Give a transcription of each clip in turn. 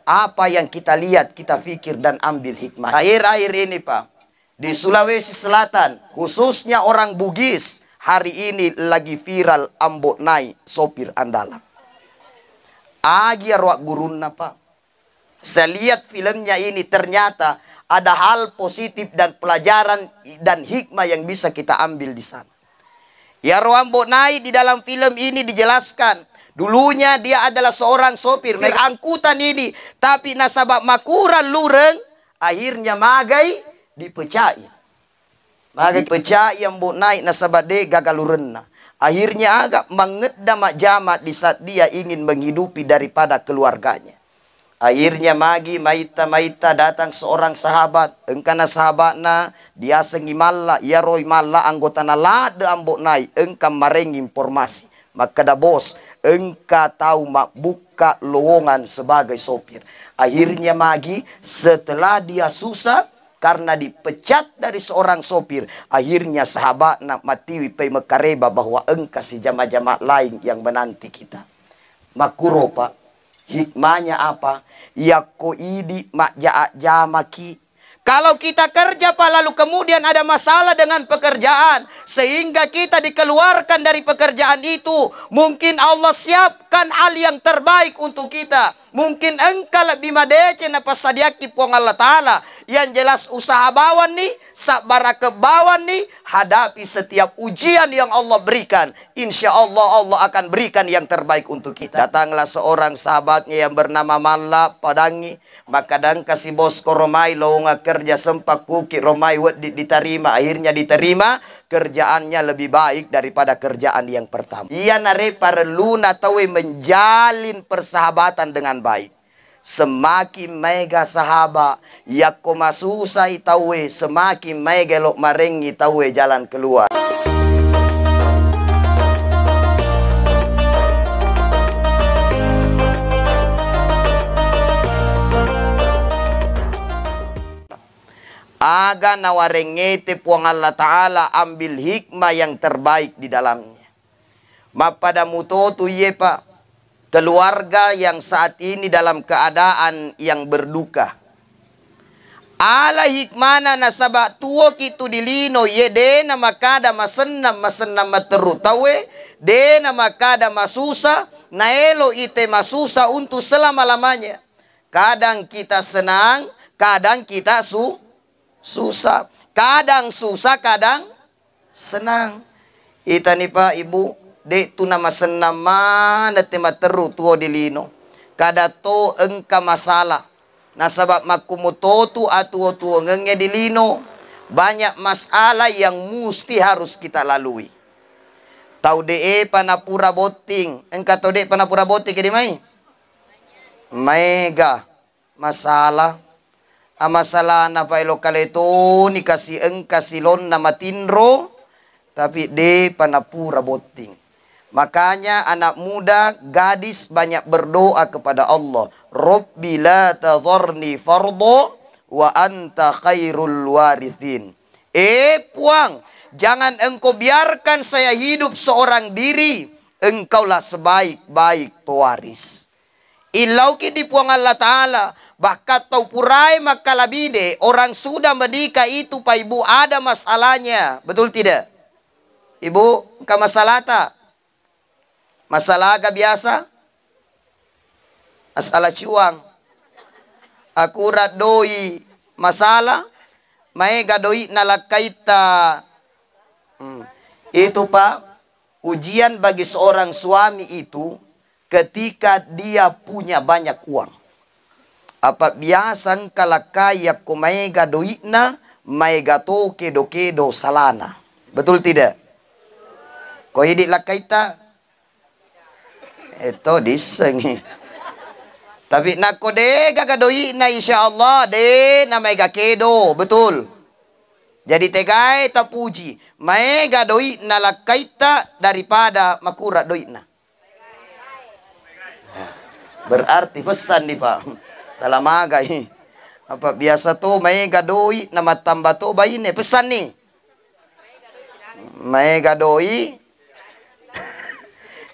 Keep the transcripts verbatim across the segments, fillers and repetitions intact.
Apa yang kita lihat, kita pikir dan ambil hikmah. Akhir-akhir ini, Pak, di Sulawesi Selatan, khususnya orang Bugis, hari ini lagi viral Ambo Nai, sopir andalan. Agi aro gurunna, Pak. Saya lihat filmnya ini, ternyata ada hal positif dan pelajaran dan hikmah yang bisa kita ambil di sana. Iyaro Ambo Nai di dalam film ini dijelaskan, dulunya dia adalah seorang sopir angkutan ini, tapi nasaba makurang lureng, akhirnya magai dipecai. Magai dipecai Ambo Nai nasaba de gaga lurenna. Akhirnya aga mangedda majjama di saat dia ingin menghidupi daripada keluarganya. Akhirnya magi maitta-maitta datang seorang sahabat, engkana sahabatna diasengi Malla, iyaro i Malla anggotana ladde Ambo Nai, engka mareng informasi. Makkeda, "Bos, engka tau mabbukka lowongan sebagai sopir." Akhirnya magi setelah dia susah karena dipecat dari seorang sopir, akhirnya sahabatna matiwi pai makareba bahwa engka si jama-jama lain yang menanti kita. Makkuro, Pak. Hikmahnya apa? Yakko idi majja-ajjamaki. Kalau kita kerja, Pak, lalu kemudian ada masalah dengan pekerjaan, sehingga kita dikeluarkan dari pekerjaan itu, mungkin Allah siapkan hal yang terbaik untuk kita. Mungkin engka lebih madeceng napassadiakki Puang Allah Ta'ala. Yang jelas usaha bawanni, sabbara kebawanni, hadapi setiap ujian yang Allah berikan. Insya Allah, Allah akan berikan yang terbaik untuk kita. Datanglah seorang sahabatnya yang bernama Malla, padangi, makkeda, "Engka si bos ko romai lowongan kerja, sempat kuki romai weddi diterima." Akhirnya diterima, kerjaannya lebih baik daripada kerjaan yang pertama. Iyanare parelluna tauwe menjalin persahabatan dengan baik. Semakin maega sahaba, yakko masusai tauwe, semakin maega elo marengngi tauwe jalan keluar. Aga nawarengngete Puang Allah Ta'ala, ambil hikmah yang terbaik di dalamnya. Mappada mutotu iye, Pak, keluarga yang saat ini dalam keadaan yang berduka. Ala hikmana nasaba tuoki tu di lino iye de namakkada masennang, masennang materru tauwe, de namakkada masusa, naelo ite masusa untuk selama-lamanya. Kadang kita senang, kadang kita su-, susah. Kadang susah, kadang senang. Itani, Pak, Ibu, de tu namasennang maneng te materru tuo di lino. Kada to engka masalah. Nasaba makkumutotu atuo-tuongengnge di lino. Banyak masalah yang musti harus kita lalui. Tau de e panapura botting. Engka to de panapura botting ke di mai? Maega masalah. Amasalana pa elo kale toni kasi engka silonna matinro, tapi de panapura botting. Makanya anak muda, gadis banyak berdoa kepada Allah. "Rabbi la tadharni fardo wa anta khairul warithin." Eh Puang, jangan engkau biarkan saya hidup seorang diri, engkaulah sebaik-baik pewaris. Illauki di Puang Allah Ta'ala, bahkan tau purae makkalabide, orang sudah menikah itu, Pak Ibu, ada masalahnya. Betul tidak? Ibu, engka masalata? Masalah aga biasa? Masalah cuang. Akurat doi masalah, maega doi'na lakkaitta. Hmm. Itu, Pak, ujian bagi seorang suami itu ketika dia punya banyak uang. Apa biasa engka lakkai yakko maega doi'na, maega to kedo-kedo salana. Betul tidak? Ko idi lakkaitta? Eto dissengi. Tapi nakko de gaga doi'na, insya Allah de na maega kedo, betul. Jadi tegae tapuji, maega doi'na lakkaitta daripada makura doi'na. Berarti pesanni, Pak. Tala magai. Apa biasa to maega doi na mattamba to baine, pesanni. Maega doi.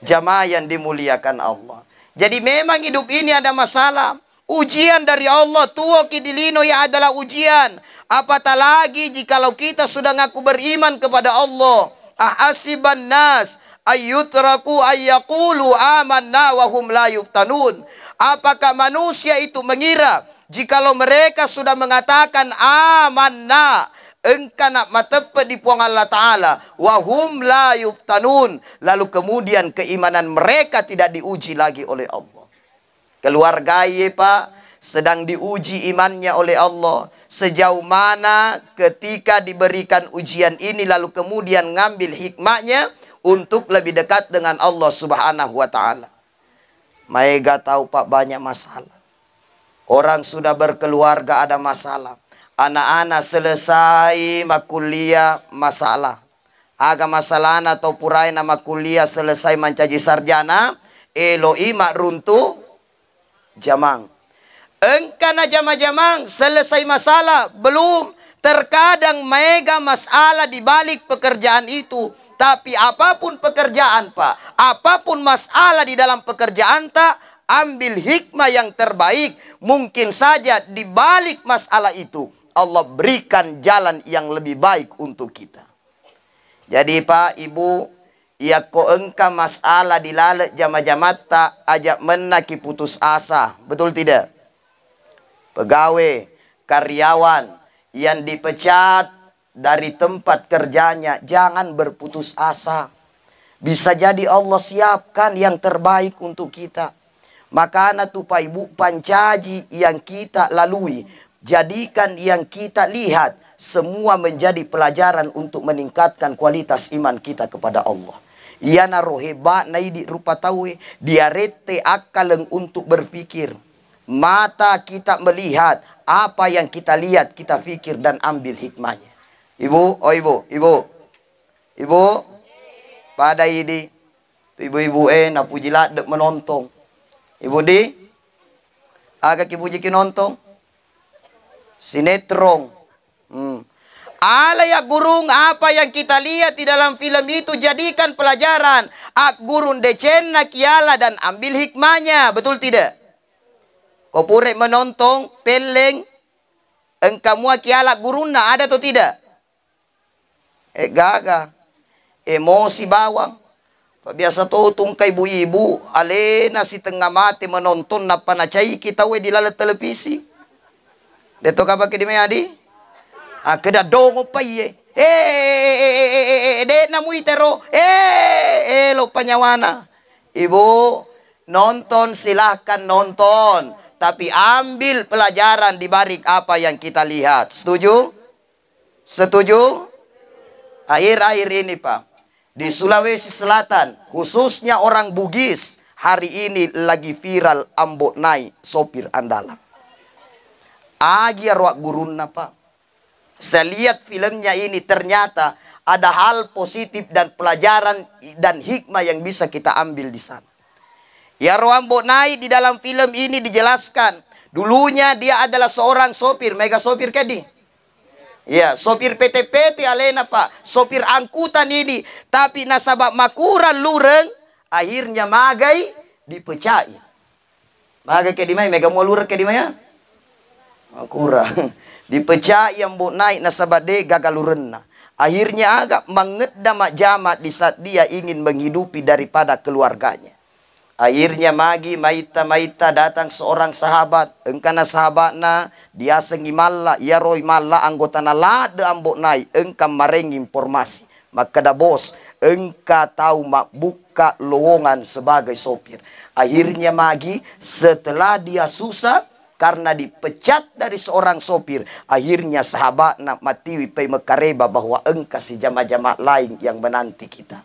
Jamaah yang dimuliakan Allah. Jadi memang hidup ini ada masalah. Ujian dari Allah, tuoki di lino, ia adalah ujian. Apatah lagi jikalau kita sudah ngaku beriman kepada Allah. Ahasiban nas ayyutraku ayyakulu amanna wa hum la yuftanun. Apakah manusia itu mengira jikalau mereka sudah mengatakan amanna, engka na mateppe di Puang Allah Ta'ala, wa hum la yuftanun, lalu kemudian keimanan mereka tidak diuji lagi oleh Allah? Keluargae, Pak, sedang diuji imannya oleh Allah. Sejauh mana ketika diberikan ujian ini lalu kemudian ngambil hikmahnya untuk lebih dekat dengan Allah Subhanahu wa Ta'ala. Maega tau, Pak, banyak masalah. Orang sudah berkeluarga ada masalah. Anak-anak selesai makuliah masalah. Aga masalahna tau purae na makuliah selesai mancaji sarjana, eloi maruntu jamang. Engka na jama-jamang, selesai masalah? Belum. Terkadang maega masalah di balik pekerjaan itu. Tapi apapun pekerjaan, Pak, apapun masalah di dalam pekerjaan, tak ambil hikmah yang terbaik. Mungkin saja di balik masalah itu Allah berikan jalan yang lebih baik untuk kita. Jadi, Pak, Ibu, yakko engka masalah di laleng jama-jamatta, aja mennaki putus asa. Betul tidak? Pegawai, karyawan yang dipecat dari tempat kerjanya, jangan berputus asa. Bisa jadi Allah siapkan yang terbaik untuk kita. Makana tu, Pak, Ibu, pancaji yang kita lalui, jadikan yang kita lihat semua menjadi pelajaran untuk meningkatkan kualitas iman kita kepada Allah. Iyanaro hebatna idi rupa tauwe, diarette akkaleng untuk berpikir. Mata kita melihat, apa yang kita lihat, kita pikir dan ambil hikmahnya. Ibu, oh Ibu, Ibu. Ibu, pada idi. Tu ibu-ibu e napuji ladde menonton. Ibu di, aga ki puji ki nonton? Sinetron. Hmm. Ala ya gurung, apa yang kita lihat di dalam film itu jadikan pelajaran. Ak gurung decenna kiala dan ambil hikmahnya. Betul tidak? Ko pure menonton pelleng, engka mua kiala gurunna, ada atau tidak? Eh, gaga. Emosi bawang. Biasa to tungka ibu-ibu, alena sitengnga mate menonton, nappa nacaiki tauwe di laleng televisi. De to kapake di mai adi? Akkeda dongo paiye. Eh, de namu itero. Eh, eh, lo panyawana. Ibu, nonton, silahkan nonton, tapi ambil pelajaran di balik apa yang kita lihat. Setuju? Setuju? Akhir-akhir ini, Pak, di Sulawesi Selatan, khususnya orang Bugis, hari ini lagi viral Ambo Nai, sopir andalan. Agi aro gurunna, Pak. Saya lihat filmnya ini, ternyata ada hal positif dan pelajaran dan hikmah yang bisa kita ambil di sana. Yaro Ambo Nai di dalam film ini dijelaskan, dulunya dia adalah seorang sopir, mega sopir kedi. Ya, sopir P T P T alena, Pak, sopir angkutan ini. Tapi nasaba makurang lureng, akhirnya magai, dipecai. Magai ke di mai, mega mua lureng ke di mai ya? Makurang. Dipecai Ambo Nai nasaba de gaga lurenna. Akhirnya aga, mangedda majjama di saat dia ingin menghidupi daripada keluarganya. Akhirnya magi maitta-maitta datang seorang sahabat, engkana sahabatna diasengngi Malla, iyaro i Malla anggotana ladde Ambo Nai, engka marengngi informasi. Makkeda, "Bos, engka tau mabbukka lowongan sebagai sopir." Akhirnya magi setelah dia susah karena dipecat dari seorang sopir, akhirnya sahabatna matiwi pai makareba bahwa engka sijama-jama lain yang menanti kita.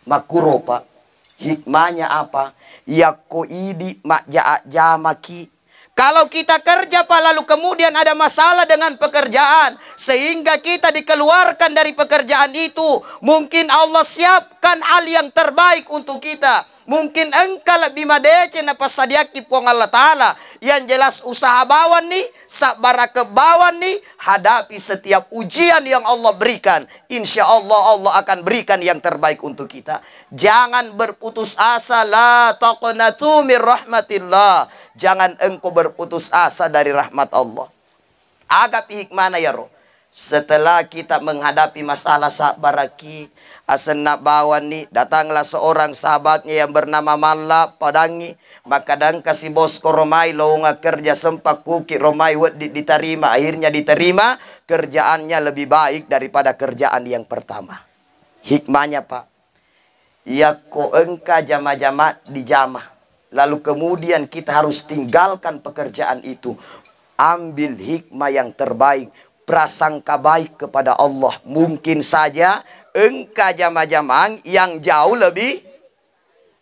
Makkuro, Pak. Hikmahnya apa? Yakko idi majja-ajjamaki. Kalau kita kerja, Pak, lalu kemudian ada masalah dengan pekerjaan, sehingga kita dikeluarkan dari pekerjaan itu, mungkin Allah siapkan hal yang terbaik untuk kita. Mungkin engka lebbi madeceng napassadiakki Puang Allah Ta'ala. Yang jelas, usaha bawanni, sabbarake bawanni, hadapi setiap ujian yang Allah berikan. Insya Allah, Allah akan berikan yang terbaik untuk kita. Jangan berputus asa, la taqnatu min rahmatillah. Jangan engkau berputus asa dari rahmat Allah. Agapi hikmana yaro. Setelah kita menghadapi masalah, sabbaraki, asenna bawanni, datanglah seorang sahabatnya yang bernama Malla, padangi, maka dangka si bos koromai lowongan kerja, sempat kuki romai weddi diterima, akhirnya diterima, kerjaannya lebih baik daripada kerjaan yang pertama. Hikmahnya, Pak, yakko engka jama-jama dijama, lalu kemudian kita harus tinggalkan pekerjaan itu, ambil hikmah yang terbaik, prasangka baik kepada Allah. Mungkin saja engka jama-jamang yang jauh lebih,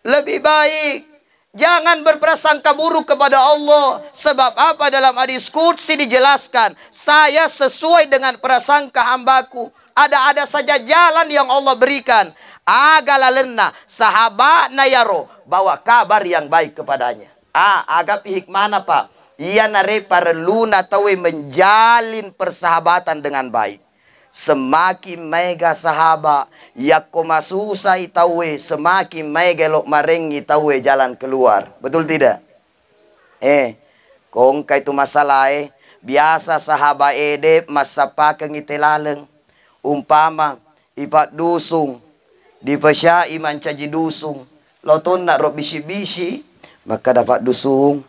lebih baik. Jangan berprasangka buruk kepada Allah. Sebab apa? Dalam hadis qudsi dijelaskan, "Saya sesuai dengan prasangka hambaku." Ada-ada saja jalan yang Allah berikan. Aga lalenna, sahabatna yaro bawa kabar yang baik kepadanya. A, agapi hikmana, Pak. Iyanare parelluna tauwe menjalin persahabatan dengan baik. Semakin maega sahaba, yakko masusai tauwe, semakin maega lo marengngi tauwe jalan keluar. Betul tidak? Eh, ko engka itu masalae, biasa sahaba ede massappakengngi telaleng. Umpama, ipaddusung, dipasiai mancaji dusung, lotonna ro bisi-bisi, makkada paddusung,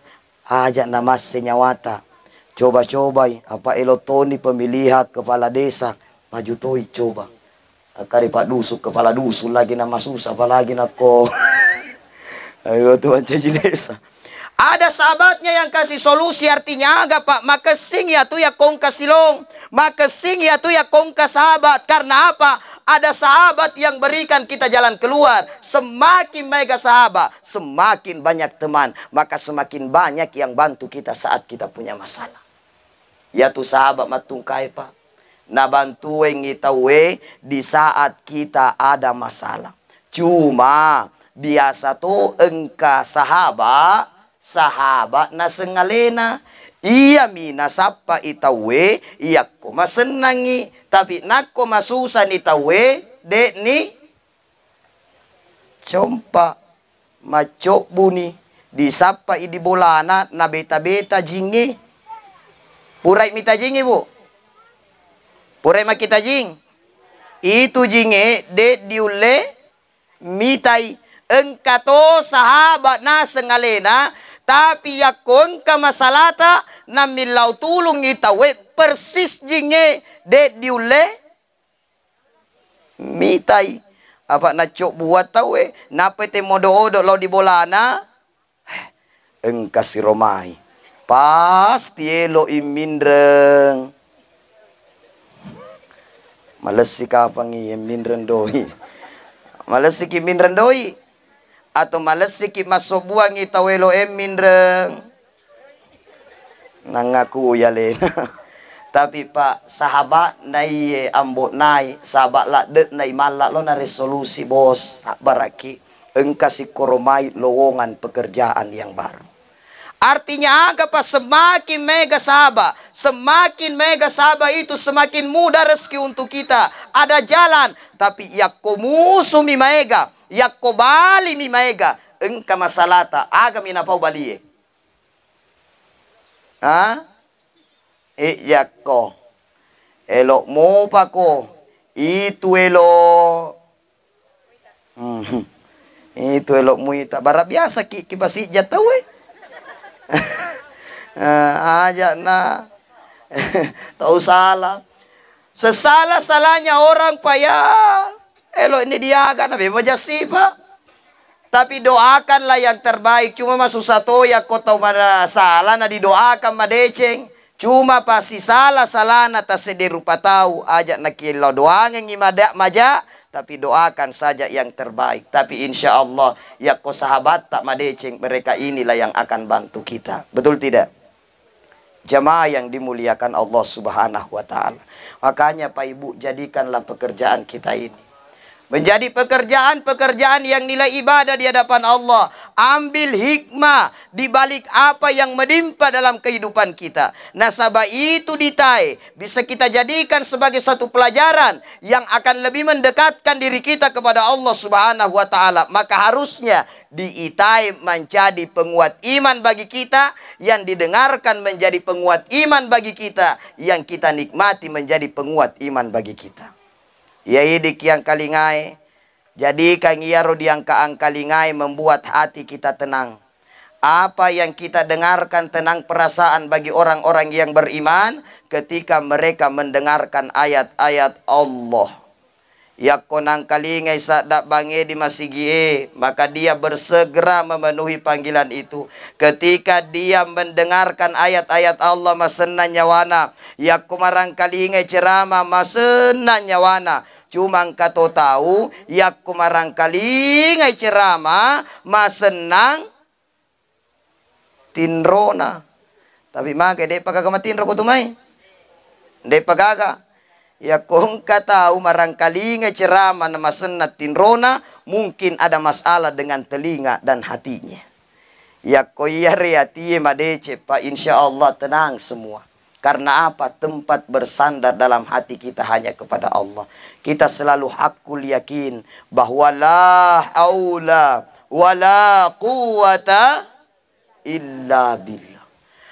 aja namasse nyawata. Coba-cobai, apa elo toni pemilihan kepala desa, maju toi coba. Akkari paddusung, kepala dusun lagi namasusa, apalagi nakko. Ayo tu mancaji desa. Ada sahabatnya yang kasih solusi, artinya aga, Pak? Makessing ya tu ya kongka silong. Makessing ya tu ya kongka sahabat. Karena apa? Ada sahabat yang berikan kita jalan keluar. Semakin maega sahabat, semakin banyak teman, maka semakin banyak yang bantu kita saat kita punya masalah. Yatu sahabat mattungkae, Pak. Nabantuengngi tauwe di saat kita ada masalah. Cuma biasa to engka sahaba, sahaba naseng alena. Iyami nasappai tauwe yakko masennangngi, tapi nakko masusani tauwe, de'ni compa, maccobbuni, disappai di bolana, nabeta-beta jingnge. Purai mita jingnge, Bu? Purai makkita jing? Itu jingnge de diulle mitai. Engka to sahaba naseng alena, tapi yakko engka masalata, namillau tulungngi tauwe, persis jingnge de diulle mitai. Apa naccobbuang tauwe, nappai temmodo-odo lao di bolana, eh, engka siromai. Pasti eloi minreng. Malessi kapangi minreng doi. Malessiki minreng doi. Atau malessiki massobbuangngi tau eloe minreng. Nangakui alena. Tapi, Pak, sahabat naiye ambo nai, sahabat ladde nai malla lo na resolusi, Bos. Sabbaraki. Engka sikkoro mai lowongan pekerjaan yang baru. Artinya aga, Pak? Semakin mega sahabat, semakin mega sahabat itu, semakin mudah rezeki untuk kita. Ada jalan, tapi yakko musumi maega, yakko balimi maega, engka masalata, agami napau balie? Ha? Iyakko elo mopako, itu elo, hmm, itu elo muita. Bara biasa ki, ki pasijja tau e. Eh, aja na tau salah. Sesala-salahnya orang, Pak, ya, elo ini diaga na memang jasi, Pak. Tapi doakanlah yang terbaik. Cuma masussa to yakko tau mana salah na didoakan madeceng. Cuma pasti sala-salana tasedde rupa tau, aja nakiellau doangengngi mada-, maja, tapi doakan saja yang terbaik. Tapi insya Allah yakko sahabatta madeceng, mereka inilah yang akan bantu kita. Betul tidak? Jamaah yang dimuliakan Allah Subhanahu wa Ta'ala. Makanya, Pak Ibu, jadikanlah pekerjaan kita ini Menjadi pekerjaan-pekerjaan yang nilai ibadah di hadapan Allah. Ambil hikmah di balik apa yang menimpa dalam kehidupan kita. Nasaba itu ditae bisa kita jadikan sebagai satu pelajaran yang akan lebih mendekatkan diri kita kepada Allah Subhanahu wa Ta'ala. Maka harusnya diitae menjadi penguat iman bagi kita, yang didengarkan menjadi penguat iman bagi kita, yang kita nikmati menjadi penguat iman bagi kita. Iya idi kiangkalingae, jadikan iyaro diangka-angkalingae membuat hati kita tenang. Apa yang kita dengarkan tenang perasaan bagi orang-orang yang beriman ketika mereka mendengarkan ayat-ayat Allah. Yakko nangkalingai sadda bange di masigie, maka dia bersegera memenuhi panggilan itu. Ketika dia mendengarkan ayat-ayat Allah, masenna nyawana. Yakko marangkalingai ceramah, masenna nyawana. Cuma engka to tau, yakko marangkalingai ceramah, masennang tinrona. Tapi mage de'pa gaga matinro ko tu mai? De'pa gaga. Yakko engka tau marangkalinga ceramah na masenna tinrona, mungkin ada masalah dengan telinga dan hatinya. Yakko iyare atie madeceng, Pak, insya Allah tenang semua. Karena apa? Tempat bersandar dalam hati kita hanya kepada Allah. Kita selalu hakul yakin bahwa la haula wala quwwata illa billah.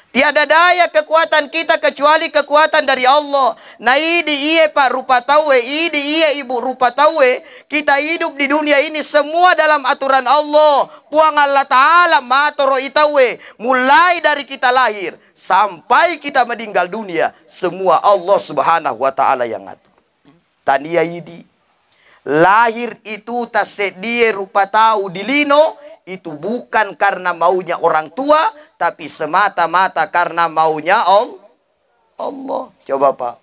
Tiada daya kekuatan kita kecuali kekuatan dari Allah. Na idi iye, Pak, rupa tauwe, idi iye, Ibu, rupa tauwe, kita hidup di dunia ini semua dalam aturan Allah. Puang Allah Ta'ala matoro i tauwe. Mulai dari kita lahir sampai kita meninggal dunia, semua Allah Subhanahu wa Ta'ala yang ngatur. Tania idi. Lahir itu tasseddie rupa tau di lino, itu bukan karena maunya orang tua, tapi semata-mata karena maunya All-, Allah. Coba, Pak.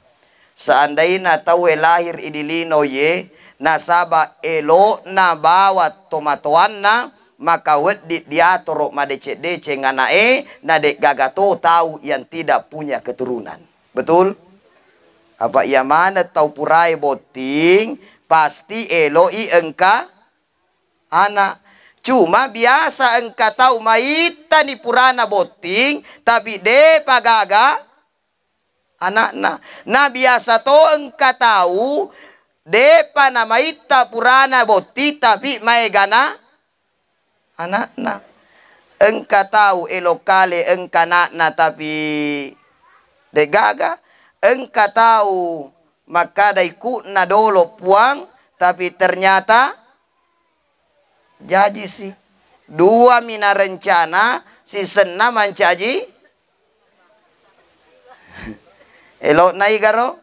Seandaina tauwe lahir idi lino ye, nasaba elo'na bawa tomatoanna, maka wedding diatoro madeceng-deceng ana'e, na de'gaga to tau yang tidak punya keturunan. Betul? Apa iya maneng tau purae botting, pasti elo'i engka ana'. Cuma biasa engka tau maittani purana botting, tapi de'pa gaga ana'na. Na biasa to engka tau de'pa namaitta purana botting, tapi maegana ana'na. Engka tau elo kale engka ana'na tapi de'gaga. Engka tau makkada iku'na dolo Puang, tapi ternyata jajisi. Dua mina rencana, sisenna mancaji. Elo'na igaro?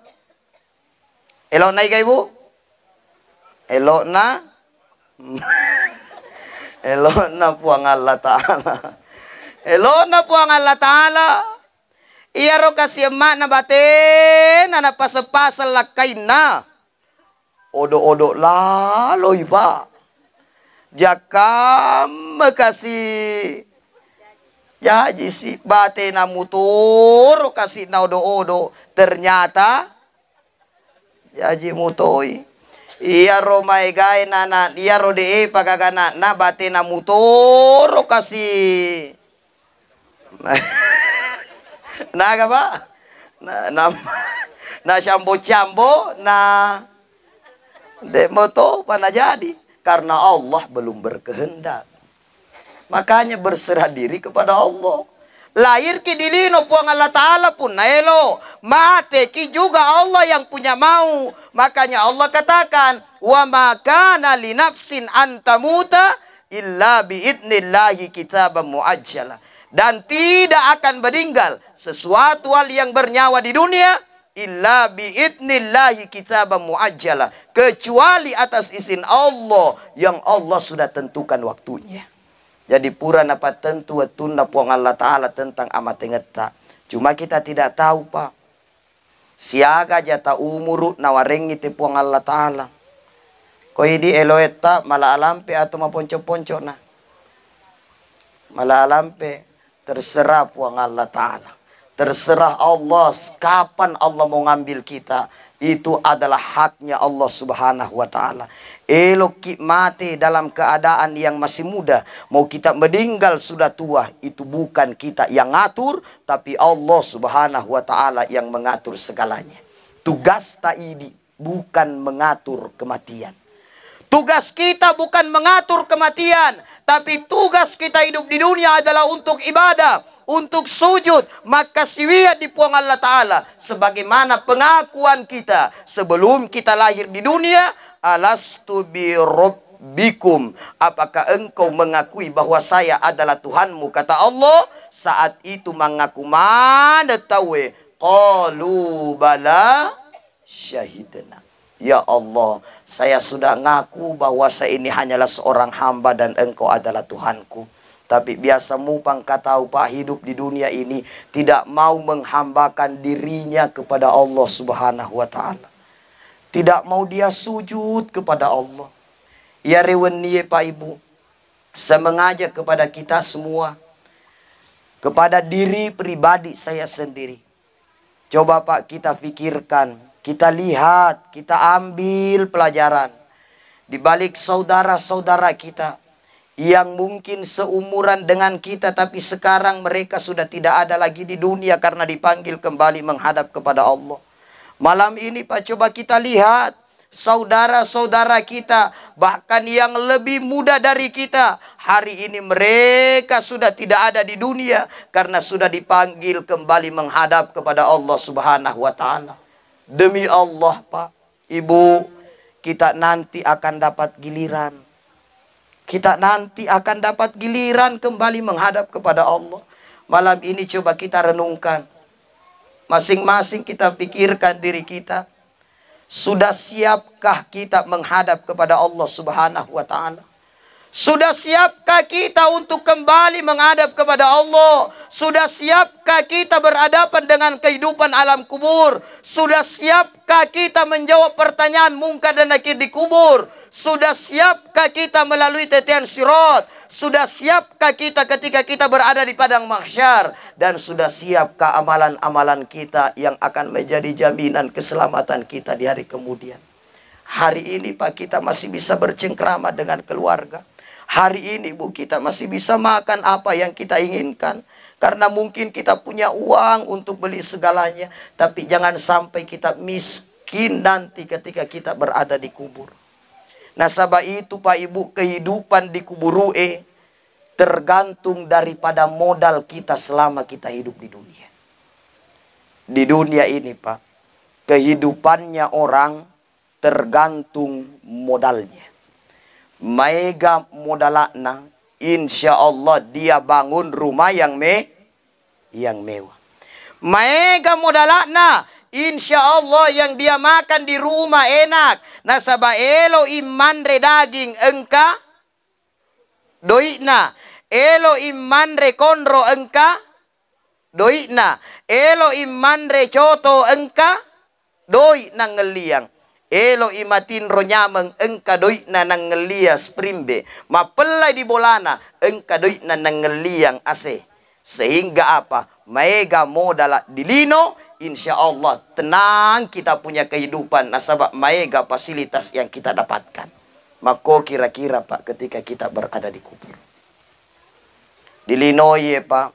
Elo'na iga, Ibu? Elo'na? Elo'na Puang Allah Ta'ala. Elo'na Puang Allah Ta'ala. Iyaro kasi emma'na batena napaseng-paseng lakkainna. Odo-odo laloi, Pak. Jakkamme kasi. Jaji si batena mutoro kasi na odo-odo. Ternyata jaji mutoi. Iyaro maegae nana, iyaro de'e pagaga ana'na batena mutoro kasi. Naga, Pak? Na, na, na syambo-syambo, na de' moto pa na jadi. Karena Allah belum berkehendak. Makanya berserah diri kepada Allah. Lahirki di lino Puang Allah Ta'ala pun naelo. Mateki juga Allah yang punya mau. Makanya Allah katakan, "Wa ma kana li nafsin an tamuta illa bi idnillahi kitaban muajjala." Dan tidak akan meninggal sesuatu hal yang bernyawa di dunia illa bi idnillahi kitaban muajjala, kecuali atas izin Allah yang Allah sudah tentukan waktunya. Jadi pura napattentu wettunna Puang Allah Ta'ala tentang amatengetta. Cuma kita tidak tahu, Pak. Siaga jata umuru nawarengngi te Puang Allah Ta'ala. Ko idi eloetta mala alampe atau maponco-poncona. Mala alampe, terserah Puang Allah Ta'ala. Terserah Allah, kapan Allah mau ngambil kita. Itu adalah haknya Allah Subhanahu wa Ta'ala. Elokki mate dalam keadaan yang masih muda, mau kita meninggal sudah tua, itu bukan kita yang ngatur, tapi Allah Subhanahu wa Ta'ala yang mengatur segalanya. Tugasta idi bukan mengatur kematian. Tugas kita bukan mengatur kematian, tapi tugas kita hidup di dunia adalah untuk ibadah, untuk sujud, makkasiwiang di Puang Allah Ta'ala. Sebagaimana pengakuan kita sebelum kita lahir di dunia, "Alastu bi rabbikum?" Apakah engkau mengakui bahwa saya adalah Tuhanmu? Kata Allah, saat itu mengaku mana tawe. Qalu bala syahidna. Ya Allah, saya sudah ngaku bahwa saya ini hanyalah seorang hamba dan Engkau adalah Tuhanku. Tapi biasa mupang katau, Pak, hidup di dunia ini tidak mau menghambakan dirinya kepada Allah Subhanahu wa Ta'ala. Tidak mau dia sujud kepada Allah. Ya rewennie, Pak, Ibu, saya mengajak kepada kita semua, kepada diri pribadi saya sendiri. Coba, Pak, kita pikirkan, kita lihat, kita ambil pelajaran di balik saudara-saudara kita yang mungkin seumuran dengan kita, tapi sekarang mereka sudah tidak ada lagi di dunia karena dipanggil kembali menghadap kepada Allah. Malam ini, Pak, coba kita lihat saudara-saudara kita, bahkan yang lebih muda dari kita, hari ini mereka sudah tidak ada di dunia karena sudah dipanggil kembali menghadap kepada Allah Subhanahu wa Ta'ala. Demi Allah, Pak, Ibu, kita nanti akan dapat giliran. Kita nanti akan dapat giliran kembali menghadap kepada Allah. Malam ini coba kita renungkan. Masing-masing kita pikirkan diri kita. Sudah siapkah kita menghadap kepada Allah Subhanahu wa Ta'ala? Sudah siapkah kita untuk kembali menghadap kepada Allah? Sudah siapkah kita berhadapan dengan kehidupan alam kubur? Sudah siapkah kita menjawab pertanyaan mungkar dan nakir di kubur? Sudah siapkah kita melalui tetean sirat? Sudah siapkah kita ketika kita berada di padang mahsyar? Dan sudah siapkah amalan-amalan kita yang akan menjadi jaminan keselamatan kita di hari kemudian? Hari ini, Pak, kita masih bisa bercengkrama dengan keluarga. Hari ini, Bu, kita masih bisa makan apa yang kita inginkan. Karena mungkin kita punya uang untuk beli segalanya, tapi jangan sampai kita miskin nanti ketika kita berada di kubur. Nasaba itu, Pak, Ibu, kehidupan di kuburu'e tergantung daripada modal kita selama kita hidup di dunia. Di dunia ini, Pak, kehidupannya orang tergantung modalnya. Maega modala'na, insya Allah dia bangun rumah yang me-, yang mewah. Maega modala'na, insya Allah yang dia makan di rumah enak. Nasaba elo i manre daging engka doi'na, elo i manre konro engka doi'na, elo i manre coto engka doi' nangngelliang, elo i matinro nyameng engka doi'na nangngelliang spring bed, mappellai di bolana engka doi'na nangngelliang A C. Sehingga apa? Maega modala di lino, insya Allah tenang kita punya kehidupan nasaba maega fasilitas yang kita dapatkan. Makko kira-kira, Pak, ketika kita berada di kubur. Di linoe, Pak,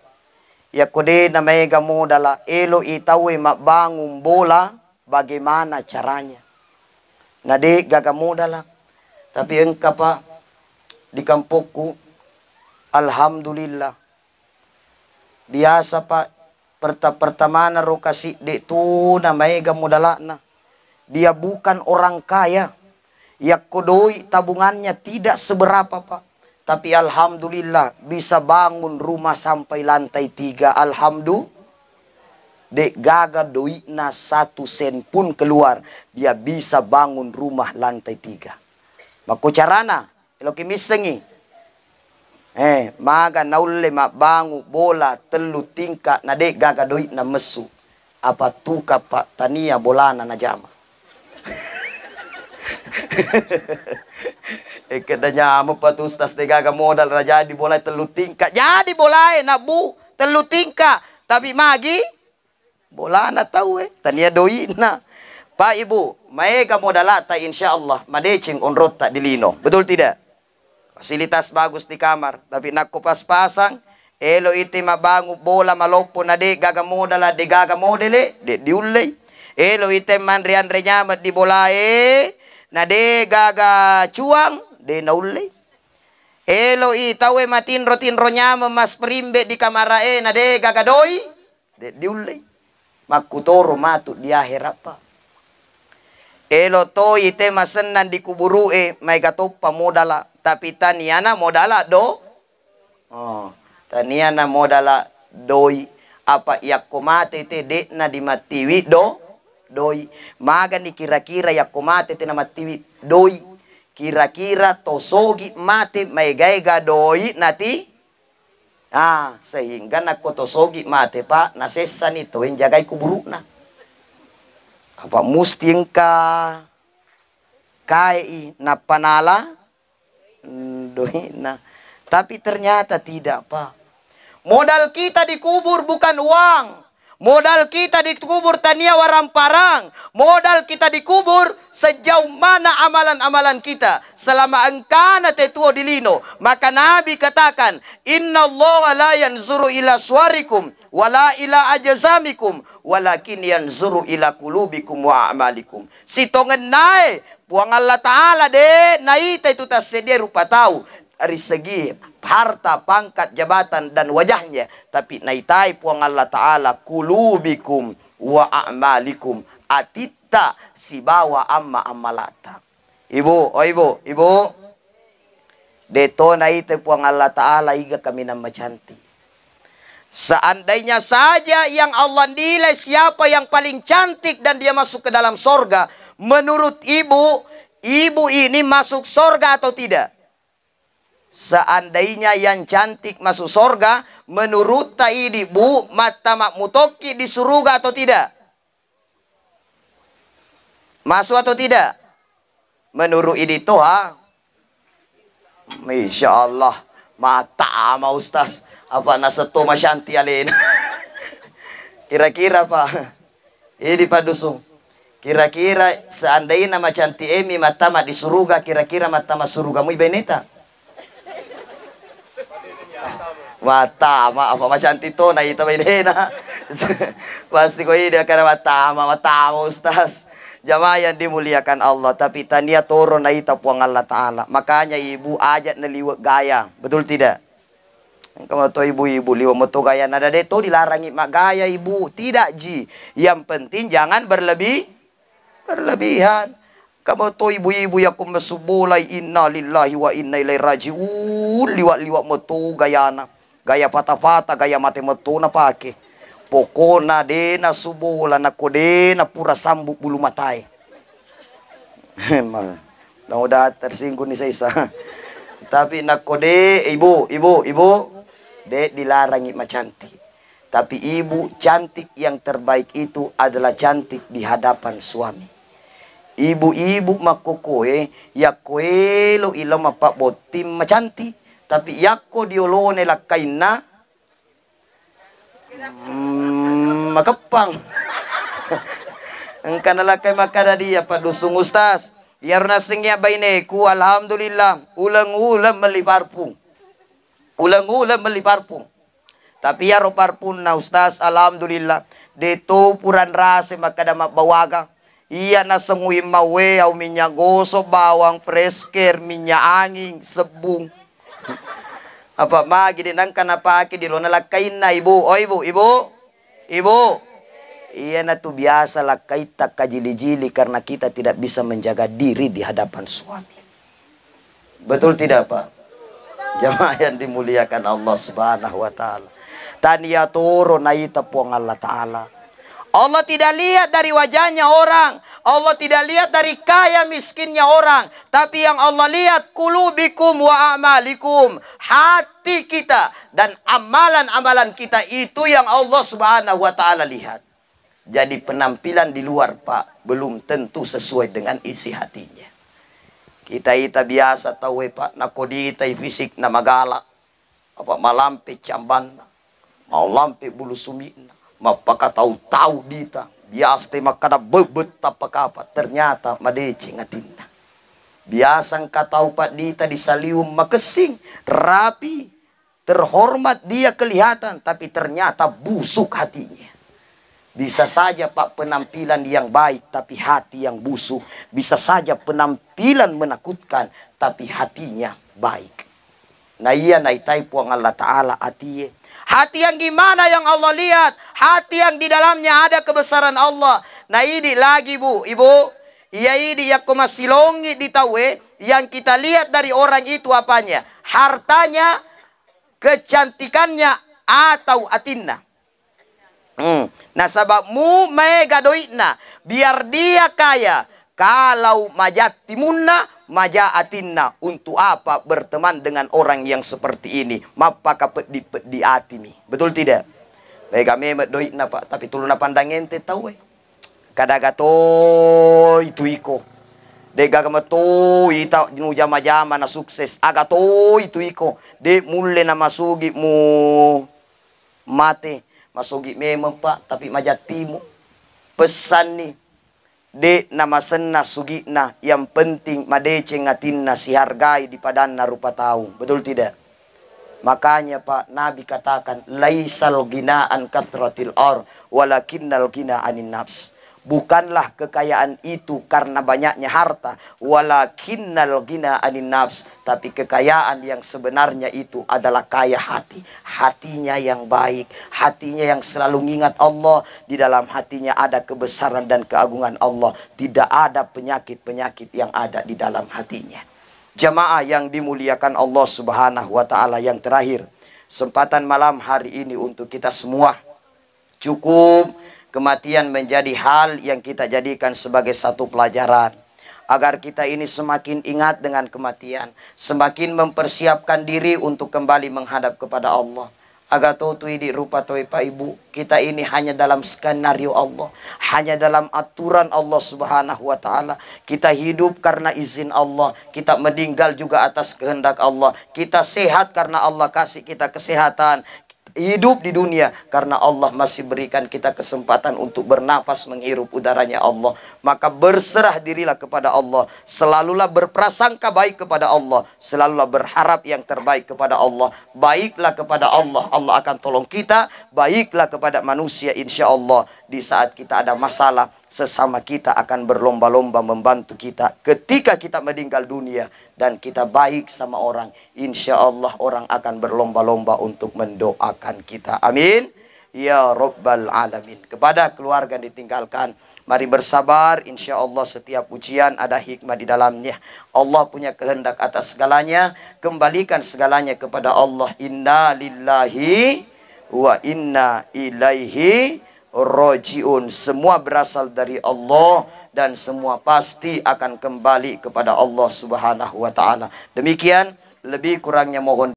yakko de' namaega modala, elo i tauwe mabbangung bola, bagaimana caranya? Na de' gaga modala. Tapi engka, Pak, di kampokku, alhamdulillah, biasa, Pak, perta-, pertamana ro kasidde tu na maega modala'na. Dia bukan orang kaya. Yakko doi' tabungannya tidak seberapa, Pak. Tapi alhamdulillah bisa bangun rumah sampai lantai tiga. Alhamdulillah. De' gaga doi'na satu sen pun keluar, dia bisa bangun rumah lantai tiga. Makko carana, eloki missengi. Eh, maga naulle mabbangu bola tellu tingka na de' gaga doi'na messu. Apa tuka, Pak, tania bolana najama. Eh, keda nyameng, Pak, tu Ustaz, de' gaga modal na jadi bola tellu tingka. Jadi bolae, Nak, Bu, tellu tingka. Tapi magi bolana tauwe, tania doi'na. Pak Ibu, maega modalata, insya Allah madeceng onrotta di lino. Betul tidak? Fasilitas bagus di kamar, tapi nakko pas-pasang, elo ite mabangu bola maloppo na de gaga modala, de gaga modele, de diullei. Elo ite manre-anre nyameng di bolae, na de gaga cuang, de naullei. Elo i tauwe matinro-tinro nyameng masperimbe di kamarae, na de gaga doi, de diullei. Makkutoro matu di ahera, Pak. Elo toi te masennang di kuburu'e, maega toppa modala, tapi taniana modala do. Oh, taniana modala doi. Apa yakko mate te de'na dimattiwi do, doi. Magani kira-kira yakko mate te namattiwi doi. Kira-kira tosogi mate maega-ega doi nati Ah, sehingga nakko to sogi mate, Pak, nasessani to yang jagai kuburu'na. Apa musti engka kaei nappa nala, mm, doi'na. Tapi ternyata tidak, Pak. Modal kita dikubur bukan uang. Modal kita dikubur tania waramparang. Modal kita dikubur sejauh mana amalan-amalan kita. Selama engkana tetuo di lino. Maka Nabi katakan, "Innallaha la yanzuru ila suwarikum, wala ila ajsamikum, walakin yanzuru ila qulubikum wa a'malikum." Sitongennae, Puang Allah Ta'ala de naita itu tassedia rupa tau ri segi harta, pangkat, jabatan, dan wajahnya, tapi naitai Puang Allah Ta'ala qulubikum wa a'malikum, atitta sibawa amma-ammalata. Ibu, oh ibu, ibu, de to naita Puang Allah Ta'ala iga kaminang macantik. Seandainya saja yang Allah nilai siapa yang paling cantik dan dia masuk ke dalam sorga, menurut ibu, ibu ini masuk sorga atau tidak? Seandainya yang cantik masuk sorga, menurut ta idi, Bu, mattama mutokki di suruga atau tidak? Masuk atau tidak? Menurut idi toha, Insya Allah, matama Ustaz. Apa nasetto macanti alena. Kira-kira, Pak, idi Pak Dusung. Kira-kira seandainya macanti emi matama di suruga, kira-kira matama suruga mui beneta? Matama, apa macanti to naita bainena. Pasti ko ide karena matama, matama Ustaz. Jamaah yang dimuliakan Allah, tapi tania toro naita Puang Allah Ta'ala. Makanya ibu aja naliwet gaya, betul tidak? Engka mato ibu-ibu liwet mato gaya, nada de to dilarangi maggaya ibu, tidak ji. Yang penting jangan berlebih berlebihan. Kamo to ibu-ibu yakko messu bolai, inna lillahi wa inna ilaihi rajiun, liwa-liwa metu gayana. Gaya pata-pata, gaya mate metu na pake. Pokokna de na subola nako de na pura sambu bulu matae. Ma-, mudah tersinggung ni saisa. Tapi nako de, ibu, ibu, ibu, de dilarangi macanti. Tapi ibu, cantik yang terbaik itu adalah cantik di hadapan suami. Ibu-ibu makkokoe, yakko elo ilo mapabbotting macanti, tapi yakko diolone lakkainna, mm, makeppang. Engka nalakkai makkada dia, Pak Dusung, Ustaz, iyaro nasengnge baineku, alhamdulillah, uleng-uleng melli parfum. Uleng-uleng melli parfum. Tapi iyaro parpunna, Ustaz, alhamdulillah, de to pura nrase makkada mabbawaga. Iya nasengui mawe au minyak gosok, bawang, fresh care, minyak angin, sebbung. Apa magi de nangka napake di lona lakkainna, Ibu. Oh, Ibu, Ibu. Ibu. Iyanatu biasa lakkaitta kajili-jili karena kita tidak bisa menjaga diri di hadapan suami. Betul tidak, Pak? Jamaah yang dimuliakan Allah Subhanahu wa Ta'ala. Tania toro naita Puang Allah Ta'ala. Allah tidak lihat dari wajahnya orang. Allah tidak lihat dari kaya miskinnya orang. Tapi yang Allah lihat, qulubikum wa a'malikum. Hati kita dan amalan-amalan kita itu yang Allah Subhanahu wa Ta'ala lihat. Jadi penampilan di luar, Pak, belum tentu sesuai dengan isi hatinya. Kita ita biasa tauwe, Pak, nakoditai fisikna magala, apa malampe cambanna, malampe bulu sumi'na, mappakatau-tau dita. Biasa te makkada, "Bebet tappa kapa," ternyata madeceng atinna. Biasa engka tau paddita disaliweng makessing, rapi, terhormat dia kelihatan, tapi ternyata busuk hatinya. Bisa saja, Pak, penampilan yang baik, tapi hati yang busuk. Bisa saja penampilan menakutkan, tapi hatinya baik. Na iya naitai Puang Allah Ta'ala atie. Hati yang gimana yang Allah lihat? Hati yang di dalamnya ada kebesaran Allah. Na idi lagi, Bu, Ibu, iya idi yakko masilongi di tauwe, yang kita lihat dari orang itu apanya? Hartanya, kecantikannya, atau atinna? Hmm. Nasaba mu maega doi'na, biar dia kaya, kalau maja timunna, maja atinna, untuk apa berteman dengan orang yang seperti ini? Mappaka peddi-peddi atimi. Betul tidak? Maega memeng doi'na, Pak, tapi tulu napandang ente tauwe. Kada aga toi tu iko. De'gaga meto ita nujama-jama na sukses. Aga toi tu iko. De' mulle namasugi mu mate. Masugi memeng, Pak, tapi majattimu. Pesanni, de' namasenna sugi'na, yang penting madeceng atinna, sihargai di padanna rupa tau. Betul tidak? Makanya, Pak, Nabi katakan, "Laisal ghina an kathratil ar, walakinnal ghina anin nafs." Bukanlah kekayaan itu karena banyaknya harta, walakinnal ghina anin nafs, tapi kekayaan yang sebenarnya itu adalah kaya hati. Hatinya yang baik, hatinya yang selalu mengingat Allah, di dalam hatinya ada kebesaran dan keagungan Allah, tidak ada penyakit-penyakit yang ada di dalam hatinya. Jamaah yang dimuliakan Allah Subhanahu wa Ta'ala, yang terakhir, kesempatan malam hari ini untuk kita semua, cukup kematian menjadi hal yang kita jadikan sebagai satu pelajaran, agar kita ini semakin ingat dengan kematian, semakin mempersiapkan diri untuk kembali menghadap kepada Allah. Aga to tu idi rupa toi, Pak, Ibu. Kita ini hanya dalam skenario Allah, hanya dalam aturan Allah Subhanahu wa Ta'ala. Kita hidup karena izin Allah, kita meninggal juga atas kehendak Allah. Kita sehat karena Allah kasih kita kesehatan. Hidup di dunia karena Allah masih berikan kita kesempatan untuk bernapas, menghirup udaranya Allah. Maka berserah dirilah kepada Allah. Selalulah berprasangka baik kepada Allah. Selalulah berharap yang terbaik kepada Allah. Baiklah kepada Allah, Allah akan tolong kita. Baiklah kepada manusia, insya Allah di saat kita ada masalah, sesama kita akan berlomba-lomba membantu kita. Ketika kita meninggal dunia dan kita baik sama orang, insya Allah orang akan berlomba-lomba untuk mendoakan kita. Amin. Ya Rabbal Alamin. Kepada keluarga yang ditinggalkan, mari bersabar. Insya Allah setiap ujian ada hikmah di dalamnya. Allah punya kehendak atas segalanya. Kembalikan segalanya kepada Allah. Inna lillahi wa inna ilaihi rajiun. Semua berasal dari Allah dan semua pasti akan kembali kepada Allah Subhanahu wa Ta'ala. Demikian, lebih kurangnya mohon